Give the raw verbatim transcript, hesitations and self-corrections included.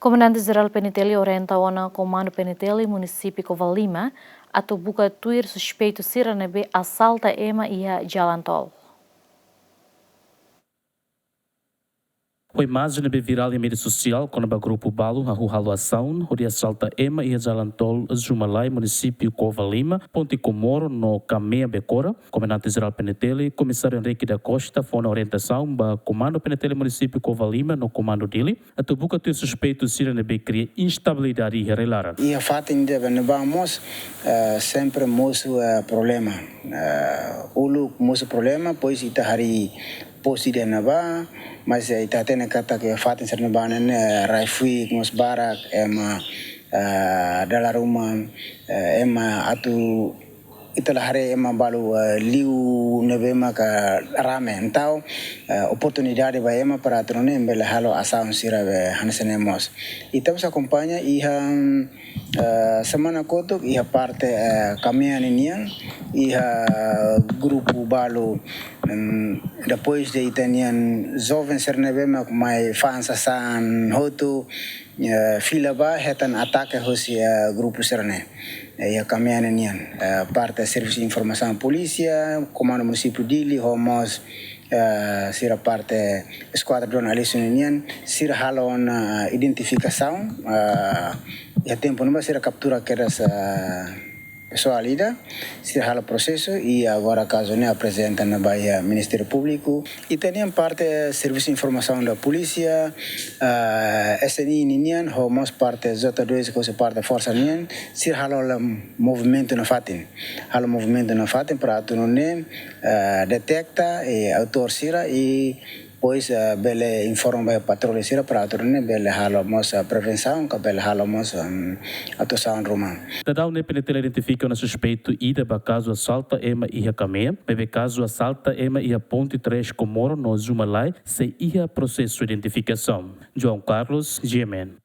Komandante Jerál P N T L orienta ona Komandu P N T L Munisípiu Covalima atu buka tuir suspeitu sira ne'ebé asalta ema iha jalan tol. Ho imajen ne'ebé virál iha média sosiál kona-ba grupu balu hahú halo asaun hodi asalta ema iha jalan tol Zumalai, Munisípiu Covalima, Ponte Comoro no Kamea Bekora, Komandante Jerál P N T L, Komisáriu Henrique da Costa, fó ona orientasaun ba Komandu P N T L Munisípiu Covalima no Komandu Dili atu buka tuir suspeitu sira ne'ebé kria instabilidade iha rai-laran. Iha fatin ida-ne'ebá mós, eh, sempre mosu, eh, problema. Eh, uluk mosu problema, depois ita harii postu ida-ne'ebá, mas, eh, ita hatene katak fatin sira-ne'ebá ne'e, eh, rai-fuik mós barak, ema, eh, dala ruma, eh, ema atu ita la haree ema balu, eh, liu ne'ebé maka rame. Entaun, eh, oportunidade ba ema para atu nune'e bele halo asaun sira be hanesan ne'e mós. Ita mós akompaña iha, eh, semana kotuk iha parte, eh, Kamea ninian, iha grupu balu, em, depois de ita-nian joven sira ne'ebé mak mai fa'an sasán hotu, eh, fila ba hetan atake husi, eh, grupu sira-ne'e. Eh, iha Kamea ninian, eh, parte Servisu Informasaun Polísia, Komandu Munisípiu Dili, ho mós, eh, sira parte Eskuadra Drone Aleixo ninian, sira halo ona, eh, identifikasaun, eh, iha tempu ne'ebá sira kaptura kedas, eh, pesoál ida, sira halo prosesu i agora kazu ne'e aprezenta ona ba iha Ministériu Públiku. Ita-nian parte Servisu Informasaun da Polísia, ah, S N I ninian, ho mós parte J dois, ho mós parte Forsa nian, sira halo ona movimentu nafatin. Halo movimentu nafatin para atu nune'e, ah, deteta, eh, autór sira i depois, eh, bele informa ba patrulha sira para atu nune'e bele halo mós, eh, prevensaun, ka bele halo mós, em, atuasaun ruma. Daudaun ne'e P N T L identifika ona suspeitu ida ba kazu asalta ema iha Kamea, maibé kazu asalta ema iha Ponte Três Comoro no Zumalai sei iha prosesu identifikasaun. João Carlos, G M N.